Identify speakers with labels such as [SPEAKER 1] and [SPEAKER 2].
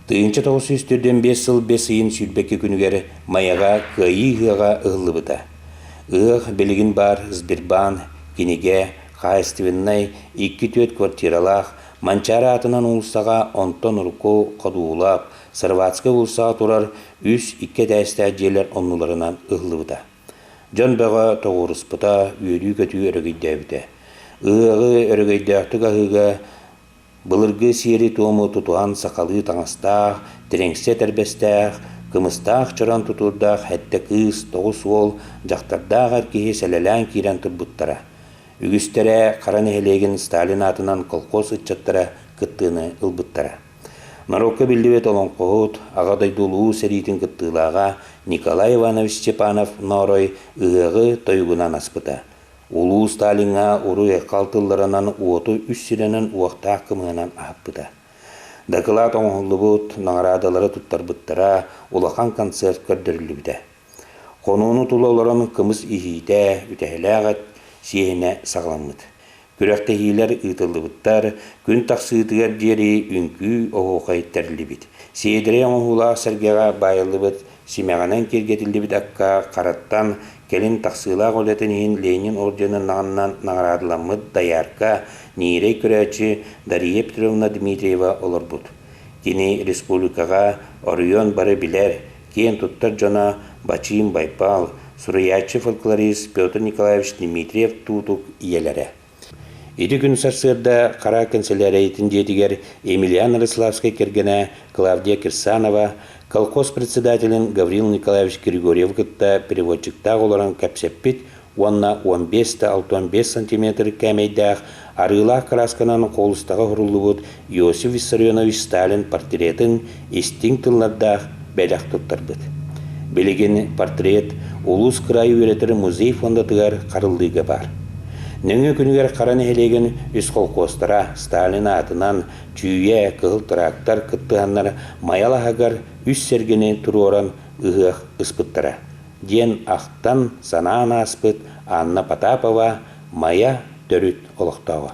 [SPEAKER 1] 1945 сыл бэс ыйын 22 күнүгэр Майаҕа Кыайыы ыһыаҕа ыһыллыбыта. Ыһыах билигин баар Сбербаан, кинигэ, хаһаайыстыбаннай икки-түөрт квартиралаах Манчаары аатынан уулуссаҕа онтон урукку Ходуулап, Сарватскай уулуссаҕа турар үс икки этээстээх дьиэлэр оннуларынан ыһыллыбыта. Дьон бөҕө тоҕуоруспута, үөрүү-көтүү өрөгөйдөөбүтэ. Ыһыаҕы өрөгөйдөөхтүк аһыыга Былыргы сиэри-туому тутуһан сахалыы таҥастаах, тирэҥсэ этэрбэстээх, кымыстаах чороон тутуурдаах сэттэ кыыс, 9 уол, дьахтардаах эр киһи сэлэлээн киирэн турбуттара. Үгүстэрэ Хара нэһилиэгин Сталин аатынан колхоз ыччаттара кыттыыны ылбыттара. Норуокка биллибит олоҥхоһут, Аҕа дойду Улуу сэриитин кыттыылааҕа Николай Иванович Степанов Ноорой ыһыаҕы тойугунан аспыта. Улуу Сталиҥҥа уруй-айхал тылларынан уоту үс сиринэн уохтаах кымыһынан аһаппыта. Дакылаат оҥоһуллубут, наҕараадалары туттарбыттара, улахан концерт көрдөрүллүбүтэ. Хонууну тула олорон кымыс иһиитэ, үтэһэлээх эт сиэһинэ саҕаламмыт. Күрэхтэһиилэр ыытыллыбыттар, күн тахсыытыгар диэри үҥкүү оһуохай тэриллибит. Сиэдэрэй оҥоһуулаах сэргэҕэ баайыллыбыт симэҕинэн киэргэтиллибит акка хараттан кэлин тахсыылаах үлэтин иһин Ленин орденынан наҕараадаламмыт доярка, ньиирэй көрөөччү Дария Петровна Дмитриева олорбут. Кини республикаҕа оройуон бары билэр, киэн туттар дьоно Бачыым Байбал, суруйааччы-фольклорист Петр Николаевич Дмитриев-Туутук ийэлэрэ. Ити күн сарсыарда Хара кэнсэлээрэйитин дьиэтигэр Емельян Ярославскай кэргэнэ Клавдия Кирсанова колхоз председателин Гаврил Николаевич Григорьевы кытта переводчиктаах олорон кэпсэппит уонна 15 да 65 сантиметр кээмэйдээх арыылаах кыраасканан холустаҕа уһуруллубут Иосиф Виссарионович Сталин портретын истиҥ тыллардаах бэлэх туттарбыт. Билигин портрет улуус кыраайы үөрэтэр музей фондатыгар харыллыыга баар. Нөҥүө күнүгэр Хара нэһилиэгин үс холкуостара Сталин аатынан Чүүйэ, Кыһыл трактор кыттыһаннар Майа алаһыгар үс сэргэни туруоран ыһыах ыспыттара, диэн ахтан, санаан ааспыт Анна Потапова Майа төрүт олохтооҕо.